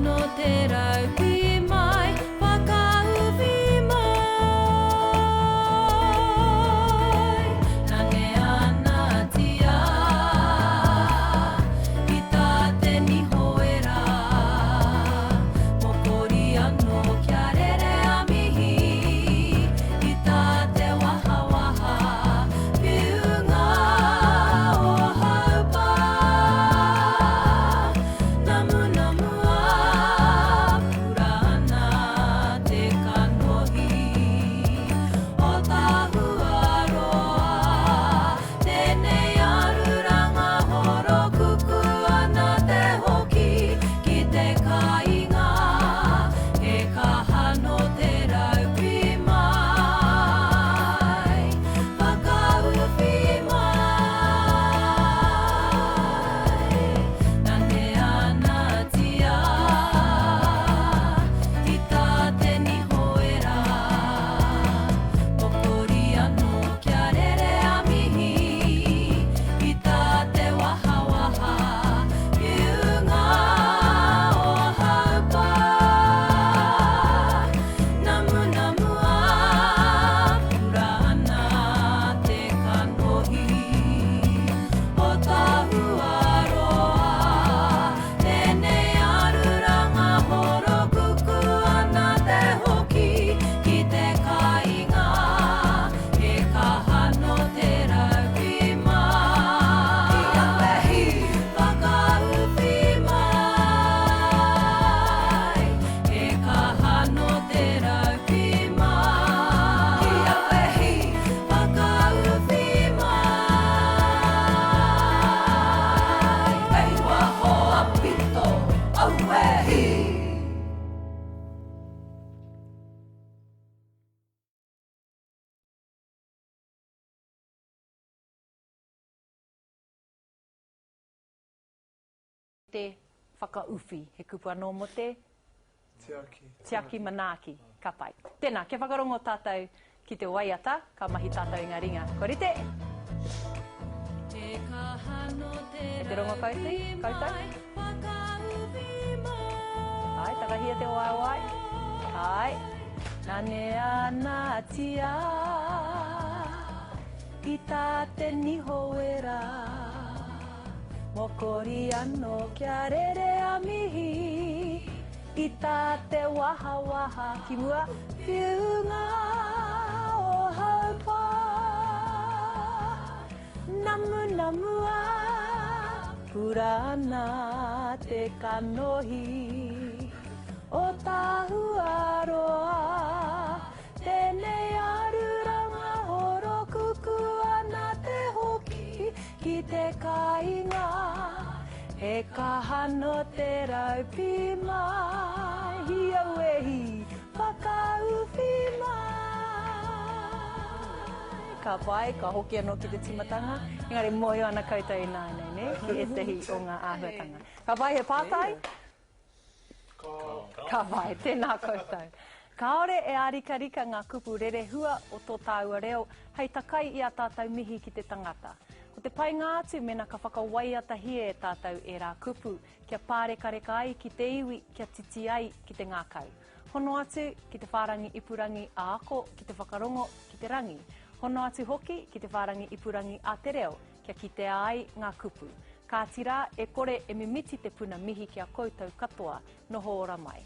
nō te raupī mai, whakauwhi mai. Nane ana tia ki tā te niho e rā. Mokori anō kia rere a mihi i tā te wahawaha whiunga o Haupā. Namunamu a pura ana te kanohi o Tahuaroa. Tēnei aruranga horokuku ana te hoki ki te kāinga, he kaha nō te raupī mai, whakauwhi mai. Nanea ana tia i tā te niho e rā. Pokori anō kia rere a mihi i tā te wahawaha whiunga o Haupā. Namunamu a pura ana te kanohi o Tahuaroa. Tēnei aruranga horokuku ana te hoki ki te kāinga, he kaha nō te raupī mai. Whakauwhi mai, he kaha nō te raupī mai. Whakauwhi mai. Kei waho a pito, aue hi! Te whakauwhi, he kupu anō mō te? Tiaki. Tiaki manaaki. Ka pai. Tēnā, kia whakarongo tātou ki te waiata, ka mahi tātou i ngā ringa. Kua rite? He kaha nō te E te rongo koutou? Koutou? Ai, takahia te waewae. Ai. Nanea ana tia i tā te niho wera. Mokori anō kia rere a mihi i tā te wahawaha ki mua. Whiunga o Haupā, namunamu a pura ana te kanohi o Tahuaroa. Tēnei aruranga horokuku ana te hoki ki te kāinga, he kaha nō te raupī mai, hi aue hi, whakauwhi mai. Ka pai, ka hoki anō ki te tīmatanga, engari mōhio ana koutou ināianei, nē, ki ētahi o ngā āhuatanga. Ka pai, he pātai? Ka pai, tēnā koutou. Kāore e ārikarika ngā kupu rerehua o tō tāua reo hei takai i ā tātou mihi ki te tangata. Ko te painga atu mēnā ka whakawaiatahia e tātou ērā kupu kia pārekareka ai ki te iwi, kia titi ai ki te ngākau. Hono atu ki te whārangi ipurangi a Ako ki te whakarongo ki te rangi. Hono atu hoki ki te whārangi ipurangi a Te Reo kia kitea ai ngā kupu. Kāti rā, e kore e mimiti te puna mihi ki a koutou katoa, noho ora mai.